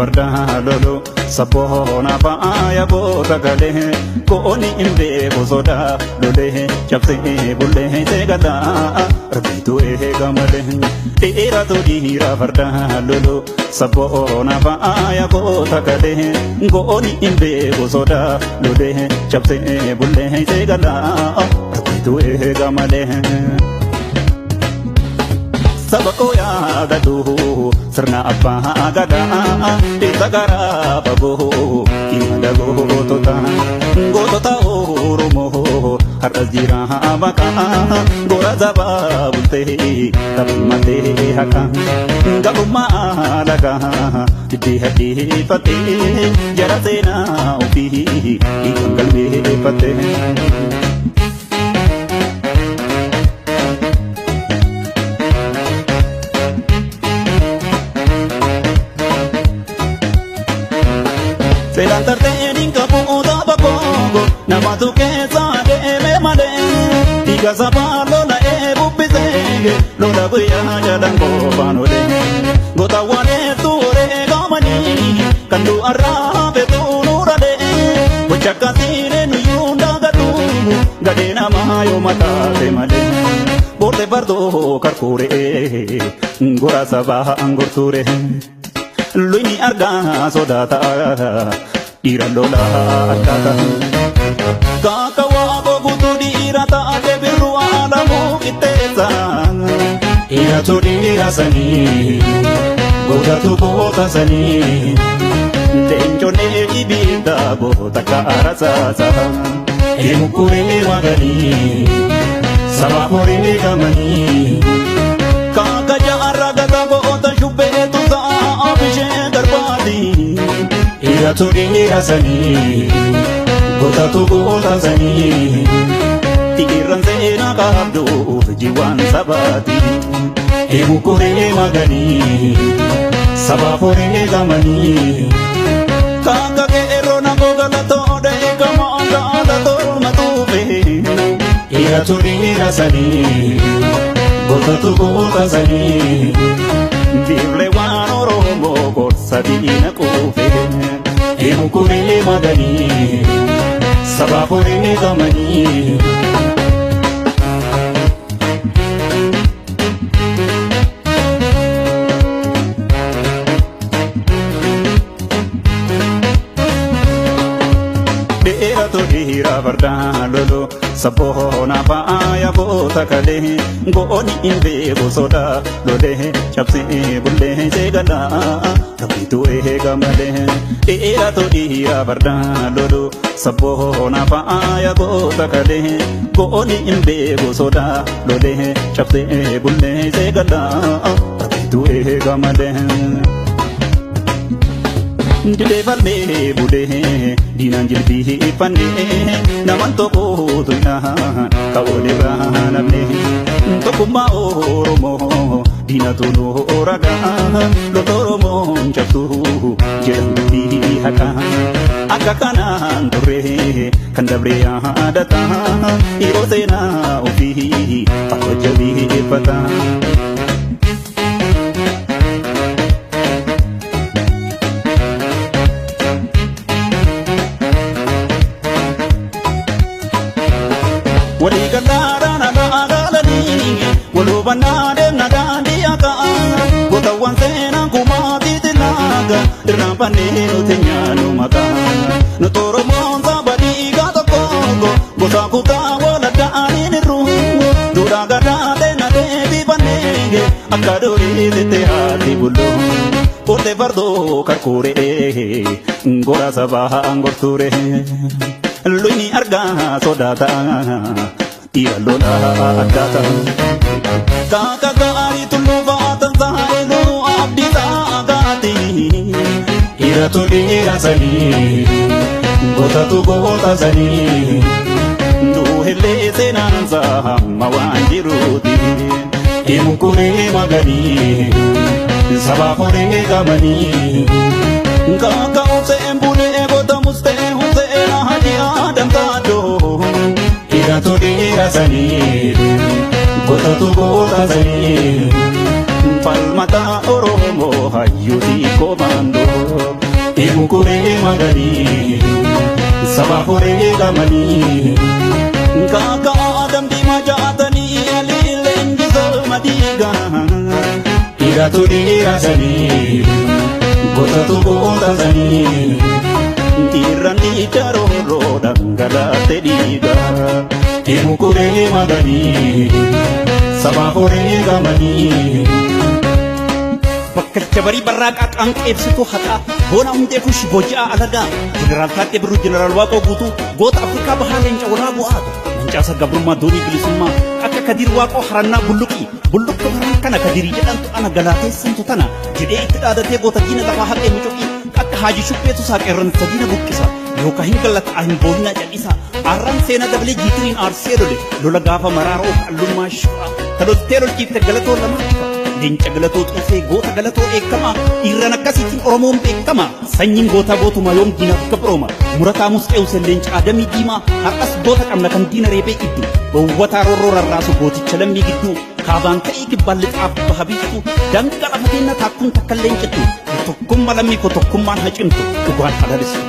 fardaa lolu sabboona faaya goota galee gooni hin beeku sodaa lolee cabsee bullee seegalaa rabbiitu eega malee. Dhiiratu dhiira fardaa lolu sabboona faaya goota galee gooni hin beeku sodaa lolee cabsee bullee seegalaa rabbiitu eega malee. Saba koo yaadatu sirna abbaa gadaa isa garaa fagoo imala gootota gootota Oromoo har'as jira maqaa gora sabaa bultee taphumatee haqa gabummaa alagaa diddee hadheeffatee jara seenaa ofii dhiigaan galmeeffatee. Seelaan tartee dinka bu'uuta bakkoongo namatu keessa deeme malee dhiiga sabaa lola eebubbisee lola guyyaa jalaan qofaan olee gootawwan hedduu horee gaamanii kan du'arraa feetuu nuuralee gocha akkasiilee nuyyuu daagatu gadhee namaa yoo mataate malee boortee fardoo karkuuree gora sabaa angortuuree. Luyni argaa sodaata dhiira lola argata. Kaaka waa guutuu dhiira taate birru alamuu qixxeessa. Dhiiratu dhiira sanii gootatu goota sanii Leenconni ibidda goota kaarasaasa. Emukuree maganii sabaaf horii gamanii. Kaaka jaarra gata goota shubbeetu sa'a bishee garbaati. Dhiiratu dhiira sanii gootatu goota sanii Dhiirran seenaa qabdu jiwaan sabaati. Emukuree maganii sabaaf horii gamanii. Kaaka qeerroo nagoo galatoo dheekama gaala tolma tuufe. Dhiiratu dhiira sanii gootatu goota sanii Biiflee waan Oromoo gorsa diina quufe. Emukuree maganii sabaaf horii gamanii. Dhiiratu dhiira fardaa lolu sabboona faaya goota kalee gooni hin beeku sodaa lolee cabsee bullee seegalaa rabbiitu eega malee. Dhiiratu dhiira fardaa lolu sabboona faaya goota kalee gooni hin beeku sodaa lolee cabsee bullee seegalaa rabbiitu eega malee. Didee falmee bulee diinaan jilbii fannee namaan tokkotu naan kaawwalee baanamne tokkummaa Oromoo diinatu nu ragaa lolta Oromoon cabsu jedhan dubbii haqaa akka kanaan turre kan dabree yaadata yeroo seenaa ofii fakko jabeeffata. Walii gargaaraan alaa galanii walhubannaa deemna daandii akka gootawwan seenaan kumaatii xillaaga irraan fannee nuti nyaannu maqaa nuti Oromoon saba dhiigaa tokko gosa kutaa waladda'aniin irru duudhaa gadaa deemna deebifannee akka durii haati bullu boortee fardoo karkuuree gora sabaa angortuuree. Luyni argaa sodaata dhiira lola addaata. Kaaka gaarii tulluu baatan saayiluu abdii saagaati. Dhiiratu dhiira sanii gootatu goota sanii Duuhillee seenaan hamma waan jiruuti. Emukuree maganii sabaaf horii gamanii. Kaaka obseen bulee goota mustee humsee haji Adam taadoo. Dhiiratu dhiira sanii gootatu goota sanii Falmataa Oromoo hayyuutii koomandoo. Mukuree maganii sabaaf wareegamanii. Kaakaa dambii majaatanii alii leenjisoo madiigaa. Dhiiratu dhiira sanii gootatu goota sanii. Dhiirran dhiicha roorroo dhangalaate dhiigaa. Mukuree maganii sabaaf wareegamanii. Bakkalcha barii barraaqaa qaanqeebsituu haqaa boona hundee kushi booji'aa alagaa Jeneraal Taaddee Birruu, Jeneraal Waaqoo Guutuu, goota Afrikaa Bahaa, leenca walaa bu'aatu mancaasa gabrummaa, doonii bilisummaa. Akka Kadiir Waaqoo harannaa bulluqii bulluqtu haran kana Kadiirii jedhantu ana galaateessantu tana jedhee itti dhaadatee goota diina lafaa haqee mucuqii. Akka Haajii Shubbeetu saaqeerransa diina buqqisa yookaan hin gallataa hin boohinaa cal'isa. Arraan seenaa dabalee jiitiriin aarsee lole lola gaafa maraaroo qallummaa shu'a taloltee lolchiifte galatoo lamaa ifa. Leenca galatoo xuufee, goota galatoo eekkamaa, dhiirran akkasiitiin Oromoon beekama. Sanyiin gootaa gootumaa yoom diinaaf gabrooma. Murataa Musxee leenca Adamii Diimaa, har'as goota qabna kan diina reebee iddu gowwataa roorroo rarraasu gooticha lammii gidduu. Kaabaan ka'ii kibbaan lixaaf baha biiftu, danqa lafa teenna taakkuun takka illee hin cittu. Tokkummaa lammii koo tokkummaan haa cimtu, dhugaan haa lalistu.